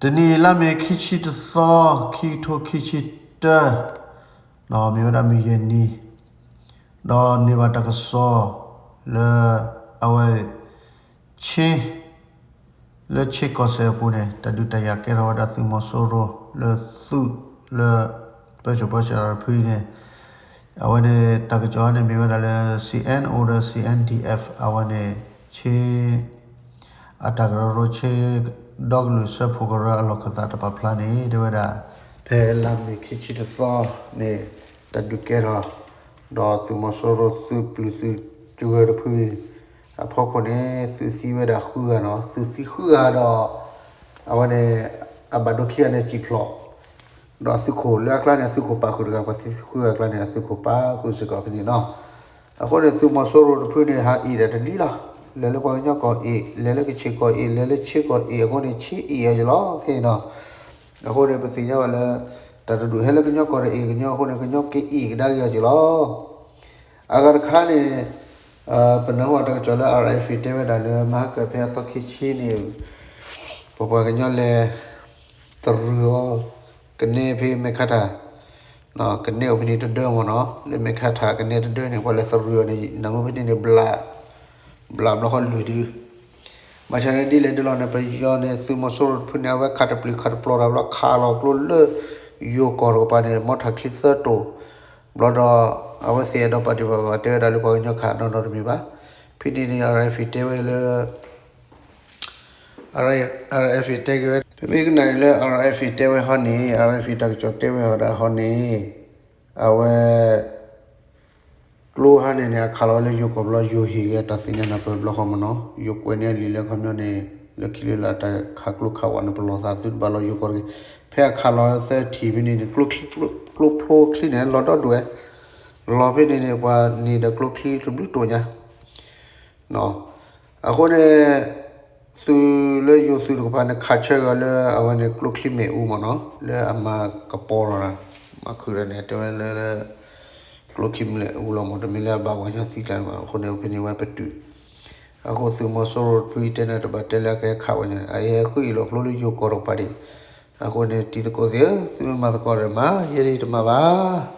တနံၤအံၤ လါမ့ၤ ခံဆံတသီ ခံကထိခံဆံတၢ, ဒီးမ့ၢ်ဝဲဒၣ်မုၢ်ယဲၢ်နံၤ, ဒီးန့ၢ်ဘၣ်တၢ်ကစီၣ်လၢ အဝဲ ဆ့ လၢဆ့ကီၢ်စဲၣ်အပူၤန့ၣ် တၢ်ဒုးတၢ်ယၤကဲထီၣ်ဝဲဒၣ်သုးမီၤစိရိၤလၢသုးလၢ ပၢဆှၢပၢဆှၢတဖုအံၤန့ၣ်, အဝဲန့ၣ် တၢ်ကစီၣ်န့ၣ်မ့ၢ်ဝဲဒၣ်လၢ C N O ဒီး C N D F အဝဲန့ၣ် ဆ့ အတၢ်ကရၢကရိ ဆ့ဒီကလုာ်စၢဖှိၣ်ကရၢအလီၢ်ခၢၣ်သးတပာ်ဖျါန့ၣ် တဲဝဲဒၣ် ဖဲလါမ့ၤခံဆံတသီန့ၣ် တၢ်ဒုးကဲထီၣ် ဒီးသုးမီၤစိရိၤသုးပျုၤသုးကရၢတဖု အဖီခိၣ်န့ၣ် သုးသံဝဲဒၣ်ဃုဂၤနီၤ, သုးသံဃုဂၤဒီး အဝဲန့ၣ် အဘၣ်ဒိခံဂၤန့ၣ်စံၣ်ဖျိး ဒီးအသုးခိၣ်လၢအကျါန့ၣ် အသုးခိၣ်ပာ်ဃုာ်တဂၤ, ပှၤသံဃုဂၤအကျါန့ၣ် အသုးခိၣ်ပာ်ဃုာ်စ့ၢ်ကီးဖဲန့ၣ်နီၤ. အဃိန့ၣ် သုးမီၤစိရိၤတဖုန့ၣ် ဟးအ့ၣ်ဒၣ်တလံလီၤ. လဲၤလၢပှၤကညီကီၢ်အ့ၣ်, လဲၤလၢကခ့ၣ်ကီၢ်အ့ၣ်, လဲၤလၢဆ့ကီၢ်အ့ၣ်, အဃိန့ၣ် ဆ့အ့ၣ်အီၤယလီၤ ခဲအံၤနီၤ. အဃိန့ၣ် ပသ့ၣ်ညါဘၣ်လၢ တၢ်တဒူၣ်ဟဲလၢကညီကီၢ်တအ့ၣ်ကညီအဃိန့ၣ် ကညီကအ့ၣ်ကဒါက့ၤအီၤက့ၤလီၤ. အဂၤတခါန့ၣ် ပနၢ်ဟူတၢ်ကစီၣ်လၢ R F A တဲဝဲဒၣ်လၢ မဟါကၢၣ်ဖဲအသီခံဆံန့ၣ် ပပှၤကညီလဲၤ သရူးအီၤ ကနဲဖဲမဲာ်ခါထၣ်, ကနဲအိၣ်ဖဲန့ၣ်တဒၢမ့ၢ်နီၤ, လၢမဲာ်ခါထၣ်ကနဲတဒၢန့ၣ် ပှၤလဲၤသရူးအီၤန့ၣ် နၢ်ဟူဖဲန့ၣ်န့ၣ် ဘျးဘျီဃီလွံၢ်ဒု ဘၣ်ဆၣ်န့ၣ်ဒ်လဲၣ်ဒ်လဲၣ်န့ၣ် ပယီၤန့ၣ် သုးမီၤစိရိၤတဖုန့ၣ် အဝဲခးတပျုာ်ခးတပျီၤတၢ်ဘျီ ခးလီၤကျိလၢ ယိၤကီၢ်တကပၤန့ၣ် မီထၣ်ချံသၢတိာ်, ဘျီဒီး အဝဲသ့ၣ်အဲၣ်ဒိးပာ်ဒံးဘၣ်ဘၣ် တဲဝဲဒၣ်လၢပှၤကညီခးနီၢ်နီၢ်တမ့ၢ်ဘၣ်. ဖဲန့ၣ်န့ၣ် R F A တဲဝဲလၢ R F A တဲက့ၤဝဲ ပမ့ၢ်ကနၣ်အံၤလၢ R F A တဲဝဲဟီန့ၣ် R F A တၢ်ကစီၣ်တဲဝဲဟီဒၣ်ဟီန့ၣ် အဝဲ ကျိဟါန့ၣ်န့ၣ် အခးလီၤဝဲလၢယိၤကီၢ်ဘျီ ယိၤဟ့ၣ်ဂ့ၤအတၢ်သ့ၣ်ညါနၢ်ပၢၢ်ဘျီဃီမ့ၢ်နီၤ, ယိၤကွဲးန့ၢ်အလံာ်လၢခီပညီန့ၣ် လၢခံလၢလၢအတၢ်ခးကျိခးဝးန့ၣ် ပလီၢ်သးသုတဘၣ်လီၤယိၤကီၢ်တဂ့ၤ. ဖဲအခးလီၤသၢထံၣ်ဖဲန့ၣ်န့ၣ် ကျိချံ ကျိဖျိချံန့ၣ် လီၤဒီဒူၣ်ဝဲ, လီၤဖဲန့ၣ်န့ၣ် ပှၤန့ၢ်ဒီးကျိချံတဘျုးတိၢ်ညါ အဃိန့ၣ် သုးလၢယိၤသုးတကပၤန့ၣ် ခးဆၢက့ၤလၢအဝဲန့ၣ် ကျိချံမ့ၣ်အူမ့ၢ်နီၤ, လၢအမၤကပီၤလီၤ, မၤခုၣ်ဒီးန့ၣ် တဲဝဲလၢ ကျိချံမ့ၣ်အူလီၤမ့ၢ် တမ့ၢ်လၢအဘၣ်ပှၤကညီသံကျါန့ၣ်ဘၣ်. အဃိန့ၣ် ဖဲန့ၣ်ဝဲပတုာ်, အဃိသုးမီၤစိရိၤတဖုတဲန့ၣ် တဘၣ်တဲလၢအကဟဲခးဝဲန့ၣ် အဟဲဃုအံၤလီၤဖျိလၢယိၤကီၢ်တကပၤဒံး. အဃိန့ၣ် တံၤသကိးသ့ၣ်ဧၢ, သုမ့ၢ်မၤသကိးဒီးမၤ, ယဲဒၣ်တမၤဘၣ်